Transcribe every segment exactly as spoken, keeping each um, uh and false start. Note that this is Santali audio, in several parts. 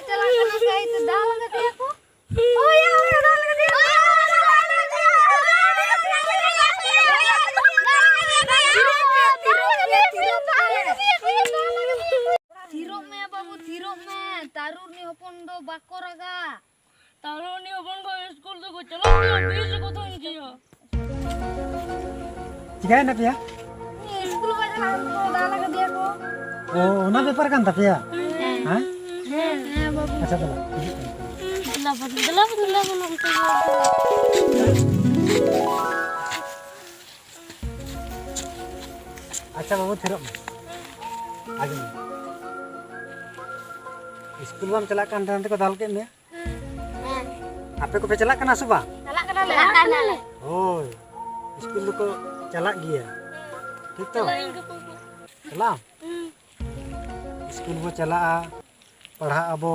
ᱪᱟᱞᱟᱜ ᱠᱟᱱᱟ ᱠᱟᱹᱭ ᱛᱮ ᱫᱟᱞ ᱠᱟᱫᱮᱭᱟ ᱠᱚ᱾ ᱦᱳᱭ, ᱦᱳᱭ, ᱫᱟᱞ ᱠᱟᱫᱮᱭᱟ ᱠᱚ᱾ ᱛᱷᱤᱨᱚᱜ ᱢᱮ ᱵᱟᱹᱵᱩ, ᱛᱷᱤᱨᱚᱜ ᱢᱮ᱾ ᱛᱟᱹᱨᱩ ᱨᱤᱱᱤᱡ ᱦᱚᱯᱚᱱ ᱫᱚ ᱵᱟᱠᱚ ᱨᱟᱜᱟ᱾ ᱛᱟᱦᱞᱮ ᱩᱱᱤ ᱦᱚᱯᱚᱱ ᱠᱚ ᱥᱠᱩᱞ ᱫᱚᱠᱚ ᱪᱟᱞᱟᱜ ᱠᱟᱱᱟ, ᱛᱤᱥ ᱠᱚ ᱛᱟᱦᱮᱱ ᱜᱮᱭᱟ? ᱪᱤᱠᱟᱹᱭᱮᱱᱟ ᱯᱮᱭᱟ? ᱥᱠᱩᱞ ᱵᱟᱭ ᱪᱟᱞᱟᱜ ᱠᱟᱱᱟ, ᱫᱟᱞ ᱟᱠᱟᱫᱮᱭᱟ ᱠᱚ᱾ ᱚ, ᱚᱱᱟ ᱵᱮᱯᱟᱨ ᱠᱟᱱ ᱛᱟᱯᱮᱭᱟ? ᱦᱮᱸ᱾ ᱦᱮᱸ? ᱦᱮᱸ, ᱦᱮᱸ, ᱵᱟᱹᱵᱩ᱾ ᱟᱪᱪᱷᱟ, ᱫᱮᱞᱟ, ᱦᱤᱡᱩᱜ ᱠᱟᱱᱟ᱾ ᱫᱮᱞᱟ ᱵᱚᱱ, ᱫᱮᱞᱟ ᱵᱚᱱ, ᱫᱮᱞᱟ ᱵᱚᱱ, ᱚᱱᱛᱮ ᱜᱮ᱾ ᱟᱪᱪᱷᱟ ᱵᱟᱹᱵᱩ, ᱛᱷᱤᱨᱚᱜ ᱢᱮ᱾ ᱟᱸᱡᱚᱢ ᱢᱮ᱾ ᱥᱠᱩᱞ ᱵᱟᱢ ᱪᱟᱞᱟᱜ ᱠᱟᱱ ᱛᱟᱦᱮᱸ, ᱚᱱᱛᱮ ᱠᱚ ᱫᱟᱞ ᱠᱮᱫ ᱢᱮᱭᱟ? ᱦᱮᱸ᱾ ᱟᱯᱮ ᱠᱚᱯᱮ ᱪᱟᱞᱟᱜ ᱠᱟᱱᱟ ᱥᱮ ᱵᱟᱝ? ᱪᱟᱞᱟᱜ ᱠᱟᱱᱟᱞᱮ᱾ ᱪᱟᱞᱟᱜ ᱠᱟᱱᱟᱞᱮ᱾ ᱦᱳᱭ, ᱥᱠᱩᱞ ᱫᱚᱠᱚ ᱪᱟᱞᱟᱜ ᱜᱮᱭᱟ᱾ ᱴᱷᱤᱠ ᱛᱚ? ᱪᱟᱞᱟᱜ ᱟᱹᱧ ᱜᱟᱯᱟ ᱠᱚ᱾ ᱪᱟᱞᱟᱜ ᱟᱢ? ᱦᱩᱸ᱾ ᱥᱠᱩᱞ ᱵᱚ ᱪᱟᱞᱟᱜᱼᱟ, ᱯᱟᱲᱦᱟᱜ ᱟᱵᱚ,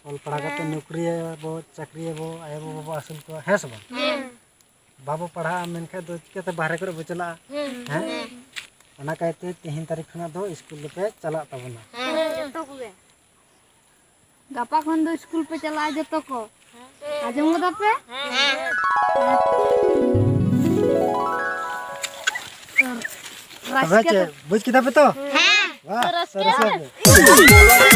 ᱚᱞ ᱯᱟᱲᱦᱟᱣ ᱠᱟᱛᱮ ᱦᱮᱸ᱾ ᱱᱚᱠᱨᱤᱭᱟᱵᱚ, ᱪᱟᱹᱠᱨᱤᱭᱟᱵᱚ, ᱟᱭᱳ ᱵᱟᱵᱟ ᱵᱚ ᱟᱹᱥᱩᱞ ᱠᱚᱣᱟ, ᱦᱮᱸ ᱥᱮ ᱵᱟᱝ? ᱦᱮᱸ᱾ ᱵᱟᱵᱚ ᱯᱟᱲᱦᱟᱜᱼᱟ ᱢᱮᱱᱠᱷᱟᱡ ᱫᱚ ᱪᱤᱠᱟᱹᱛᱮ ᱵᱟᱦᱨᱮ ᱠᱚᱨᱮ ᱵᱚ ᱪᱟᱞᱟᱜᱼᱟ? ᱦᱮᱸ᱾ ᱦᱮᱸ? ᱦᱮᱸ᱾ ᱚᱱᱟ ᱠᱟᱭᱛᱮ ᱛᱮᱦᱮᱧ ᱛᱟᱹᱨᱤᱠᱷ ᱠᱷᱚᱱᱟᱜ ᱫᱚ ᱥᱠᱩᱞ ᱫᱚᱯᱮ ᱪᱟᱞᱟᱜ ᱛᱟᱵᱚᱱᱟ᱾ ᱦᱮᱸ, ᱡᱚᱛᱚ ᱠᱚᱜᱮ᱾ ᱜᱟᱯᱟ ᱠᱷᱚᱱ ᱫᱚ ᱥᱠᱩᱞ ᱯᱮ ᱪᱟᱞᱟᱜᱼᱟ ᱡᱚᱛᱚ ᱠᱚ᱾ ᱟᱸᱡᱚᱢ ᱠᱮᱫᱟ ᱯᱮ? ᱦᱮᱸ᱾ ᱛᱚᱵᱮ ᱨᱟᱹᱥᱠᱟᱹ ᱪᱮᱫ, ᱛᱮ ᱵᱩᱡᱽ ᱠᱮᱫᱟ ᱯᱮ ᱛᱚ? ᱦᱮᱸ᱾ ᱵᱟᱦ, ᱨᱟᱹᱥᱠᱟᱹ᱾ ᱛᱚ ᱨᱟᱹᱥᱠᱟᱹ ᱯᱮ᱾